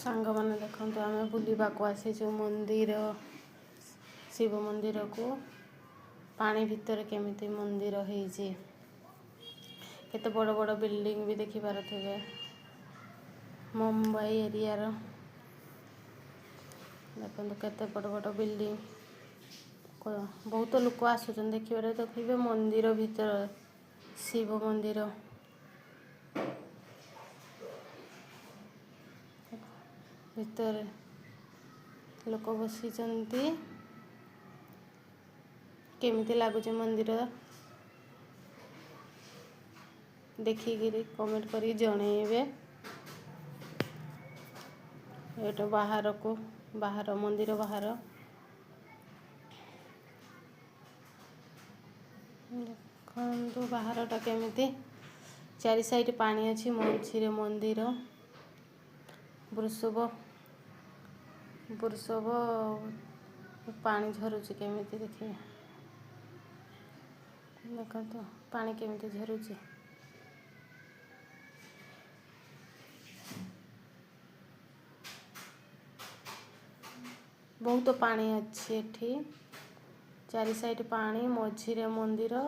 ସାଙ୍ଗମାନେ, ଦେଖନ୍ତୁ, ଆମେ ବୁଲିବାକୁ ଆସିଛୁ ମନ୍ଦିର, ଶିବ ମନ୍ଦିରକୁ। ପାଣି ଭିତରେ କେମିତି ମନ୍ଦିର ହେଇଛି। କେତେ ବଡ଼ ବଡ଼ ବିଲ୍ଡିଂ ବି ଦେଖିପାରୁଥିବେ ମୁମ୍ବାଇ ଏରିଆର। ଦେଖନ୍ତୁ, କେତେ ବଡ଼ ବଡ଼ ବିଲ୍ଡିଂ। ବହୁତ ଲୋକ ଆସୁଛନ୍ତି ଦେଖିବାରେ। ଦେଖିବେ, ମନ୍ଦିର ଭିତର ଶିବ ମନ୍ଦିର ଭିତରେ ଲୋକ ବସିଛନ୍ତି। କେମିତି ଲାଗୁଛି ମନ୍ଦିର, ଦେଖିକିରି କମେଣ୍ଟ କରିକି ଜଣେଇବେ। ଏଇଟା ବାହାରକୁ ବାହାର, ମନ୍ଦିର ବାହାର। ଦେଖନ୍ତୁ ବାହାରଟା କେମିତି। ଚାରି ସାଇଡ୍ ପାଣି ଅଛି, ମଝିରେ ମନ୍ଦିର। ବୃଷଭ ବୃଷଭ ପାଣି ଝରୁଛି କେମିତି ଦେଖିବେ। ଦେଖନ୍ତୁ, ପାଣି କେମିତି ଝରୁଛି। ବହୁତ ପାଣି ଅଛି ଏଠି। ଚାରି ସାଇଡ୍ ପାଣି, ମଝିରେ ମନ୍ଦିର।